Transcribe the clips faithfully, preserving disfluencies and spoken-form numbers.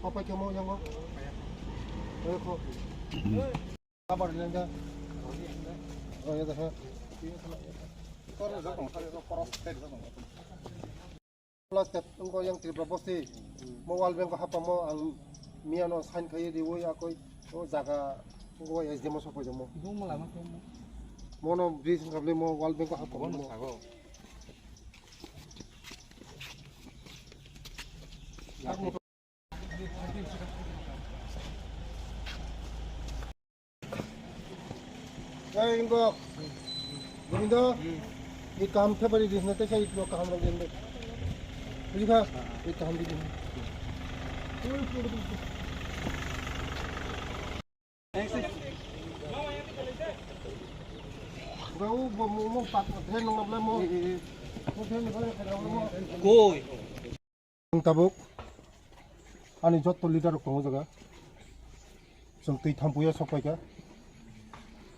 Apa kamu yang mau? Ayo, kok. Kabar ni anda. Oh, ya dah. Last step, engko yang Tripura bosti, mo World Bank ko hapamo ang miyano sign khaye di woi akoi o jaga engko S D M o sopoi jamo. Mono bridge hingkable mo World Bank ko hapamo. Hey, Ingo. Govindo. Ni kaham February di na tesa itlo kaham rok den. Buji kha? Ni kaham di. Bro, bo mo mo pak mo train nong mo. Mo train nong mo. Koi. Ang tabuk ani jotto leader rok tongo jaga. Chwng twi thampuya sok paikha.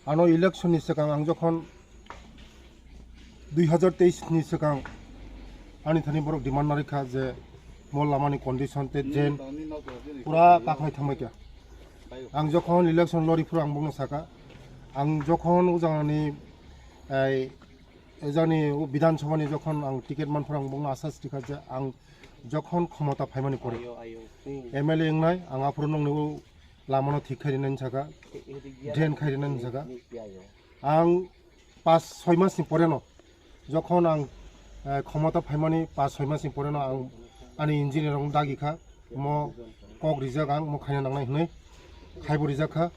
Ano election ni swkang ang jokhon dui hazar teis ni swkang ani thani borok demand narikha je mo lama ni condition te drain pura kaknai thangbaikha. Ang jokhon election lori phuru ang bokno saka, ang jokhon o jagani, ai, jani o Bidhan Sabha ni jokhon ang ticket man phuru ang bokno asa srikha je ang jokhon khomota phaimani pore M L A wngnai ang aphuru nongni o lamano thik khai rinani saka, drain khai rinani saka. Ang pas soi mas ni pore no jokhon ang, eh, khomota phaimani pas soi mas ni pore no ang ani engineer rok dagi kha, mo kok rijak ang mo khaina nangnai hwnwi khaibo rijak kha.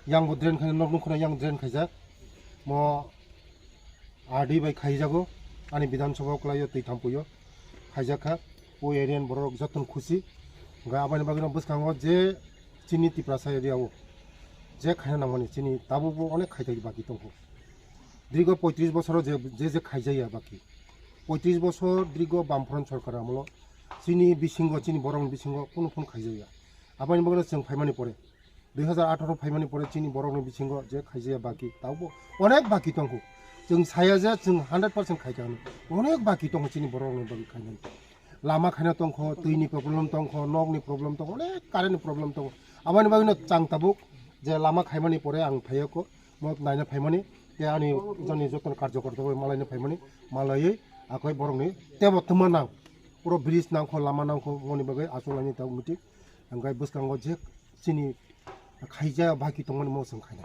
Yang bo drain khai nok nung khuna yang drain khaijak mo. R D bai khaijago, ani Bidhan Sabha o kwlaio twi thampuio khaijak kha. O area ni borok jotono khusi. Hwnkhe aboni bagwino bwskango je chini Tiprasa area o je khaina nangmani chini tabukbo onek khaithai baki tongkho. Dirgo poitris bosoro je, je, je khaijaya baki. Poitris bosor dirgo Bamfront sorkar amolo chini bisingo, chini borokni bisingo kunu phun khaijaya. Aboni bagwino chwng phaimani pore dui hazar atharo phaimani pore chini borokni bisingo je khaijaya baki, taubo onek baki tongkho. Chwng saya je chwng hundred percent khaikha hwnwi. Onek baki tongkho chini borokni bagwi khainani. Lama khaina tongkho, twini problem tongkho, nokni problem tongkho, onek currentni problem tongkho. Aboni bagwino chwng tabuk je lama khaimani pore ang phaiyakho, mo naina phaimani, tei ani jani jotono karjokorta bai malaina phaimani, malaiwi akoi borokni tebo twma nang. Puro bridge nangkho, lama nangkho, moni bagwi achuk laini tabuk meeting. Hwnkhe bwskango je chini khaijak baki tongmani mo chwng khainai.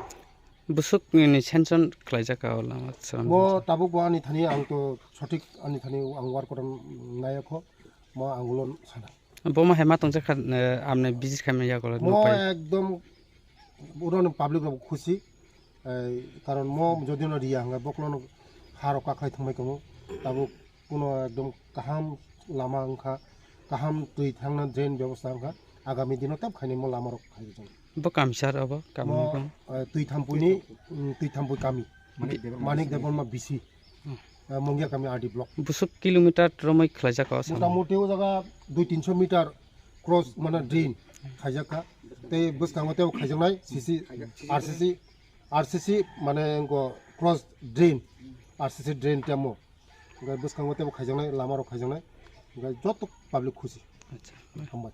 Busuk ni sanction khlaijak o lama swnam. Mo tabuk bo ani thani ang to sothik ani thani ang work kotor naiya kho, mo ang ulo sana. Bo ma hema tongjakha, eh, amne visit khaima yagulo mo nupai. Ekdom uno public rok khusi, eh, karon mo jodi no riya hwnga boklo no ha rok kakhai thangbai tongo, tabuk kuno ekdom kaham lama wngkha, kaham twi thangna drain bebosta wngkha, agami dino tep khainai mo lama rok khai rijak. Bo kamsar obo, kami mo, bong. Eh, twi thampui ni, mm, twi thampui kami. Manik Debbarma Manik B C. Debbarma B C. Hmm. Eh, Mungia kami R D block. Busuk kilometer romoi khlaijak o sama. Mota moti o jaga dui tinso meter cross mane drain khaijak kha. Tei bwskango tei khaijaknai C C, R C C, R C C mane wngkha cross drain, R C C drain tamo. Hwnkhe bwskango teibo khaijaknai, lama rok khaijaknai. Hwnkhe joto public khusi. Acha. Hambai.